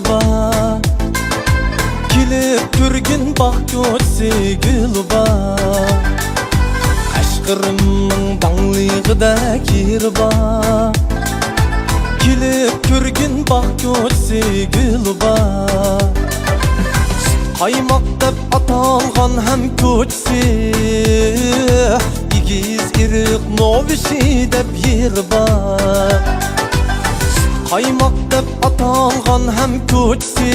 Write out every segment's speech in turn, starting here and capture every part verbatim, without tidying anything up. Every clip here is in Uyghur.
بار. كېلىپ كۆرگىن باغ كوچىسى گۈلى بار. قەشقىرىمنىڭ داڭلىقىدەك يېرى بار. كېلىپ كۆرگىن باغ كوچىسى گۈلى بار. سۈت قايماق دەپ ئاتالغان ھەم كوچىسى، ئېگىز ئېرىق نوۋىشى دەپ يېرى بار. سۈت قايماق دەپ ئاتالغان ھەم كوچىسى،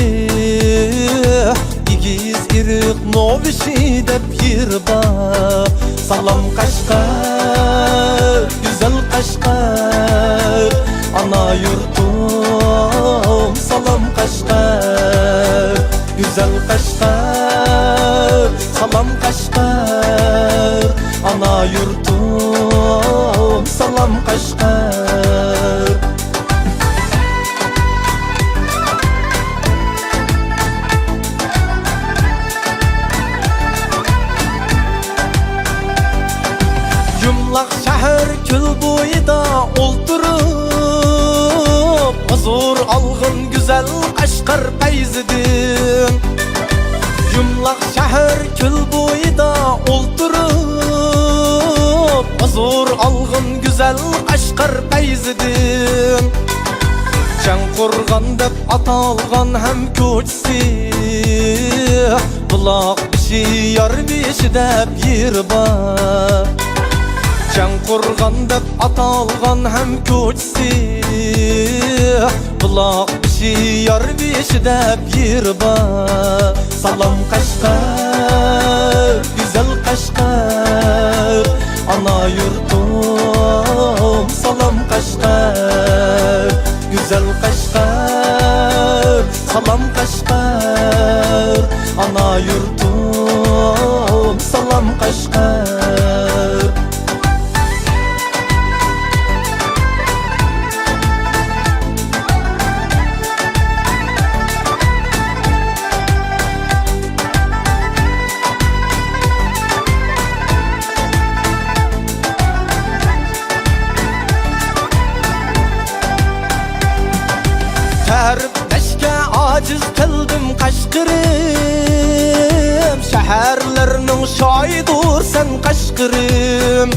ئېگىز ئېرىق نوۋىشى دەپ يېرى بار. سالام قەشقەر، گۈزەل قەشقەر، ئانا يۇرتۇم، سالام قەشقەر، گۈزەل قەشقەر، سالام قەشقەر، ئانا يۇرتۇم، سالام قەشقەر. يۇملاق شەھەر كۆل بويىدا ئولتۇرۇپ، ھۇزۇر ئالغىن گۈزەل قەشقەر پەيزىدىن. يۇملاق شەھەر كۆل بويىدا ئولتۇرۇپ، ھۇزۇر ئالغىن گۈزەل قەشقەر پەيزىدىن. چەڭقۇرغان دەپ ئاتالغان ھەم كوچىسى، بۇلاق بېشى، يار بېشى دەپ يېرى بار. چەڭقۇرغان دەپ ئاتالغان ھەم كوچىسى، بۇلاق بېشى، يار بېشى دەپ يېرى بار. سالام قەشقەر، گۈزەل قەشقەر، ئانا يۇرتۇم، سالام قەشقەر، گۈزەل قەشقەر، سالام قەشقەر، ئانا يۇرتۇم، سالام قەشقەر. تەرىپلەشكە ئاجىز قىلدىم قەشقىرىم، شەھەرلەرنىڭ شاھىدۇر سەن قەشقىرىم.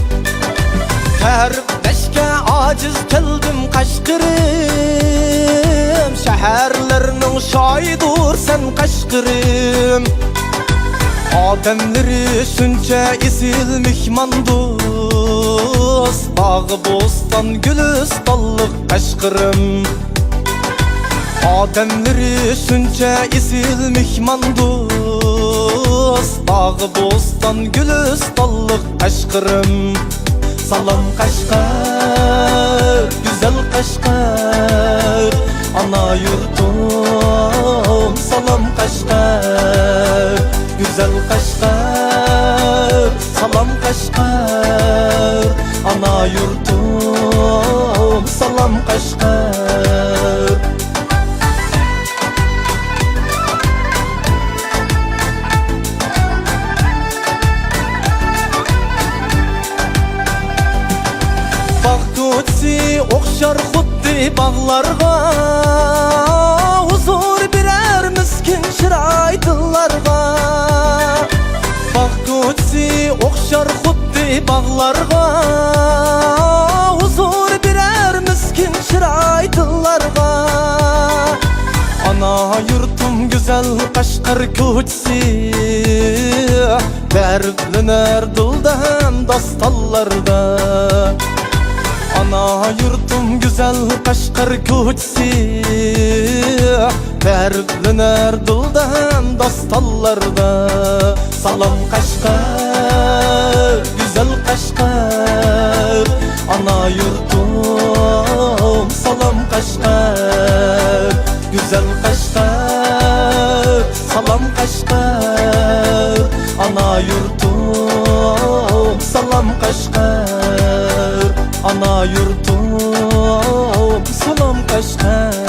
تەرىپلەشكە ئاجىز قىلدىم قەشقىرىم، شەھەرلەرنىڭ شاھىدۇر سەن قەشقىرىم. ئادەملىرى شۇنچە ئېسىل، مېھماندوست، باغ بوستان گۈلىستانلىق قەشقىرىم. ئادەملىرى شۇنچە ئېسىل، مېھماندوست، باغ بوستان گۈلىستانلىق قەشقىرىم. سالام قەشقەر، گۈزەل قەشقەر، ئانا يۇرتۇم، سالام قەشقەر، گۈزەل قەشقەر، سالام قەشقەر، ئانا يۇرتۇم، سالام قەشقەر. باغ كوچىسى ئوخشار خۇددى باغلارغا، ھۇزۇر بېرەر مىسكىن چىراي تىللارغا. باغ كوچىسى ئوخشار خۇددى باغلارغا، ھۇزۇر بېرەر مىسكىن چىراي تىللارغا. ئانا يۇرتۇم گۈزەل قەشقەر كوچىسى، تەرىپلىنەر دىلدا ھەم داستانلاردا. ئانا يۇرتۇم گۈزەل قەشقەر كوچىسى، تەرىپلىنەر دىلدا ھەم داستانلاردا. سالام قەشقەر، گۈزەل قەشقەر، ئانا يۇرتۇم، سالام قەشقەر، گۈزەل قەشقەر، سالام قەشقەر، ئانا يۇرتۇم، سالام قەشقەر، ئانا يۇرتۇم، سالام قەشقەر.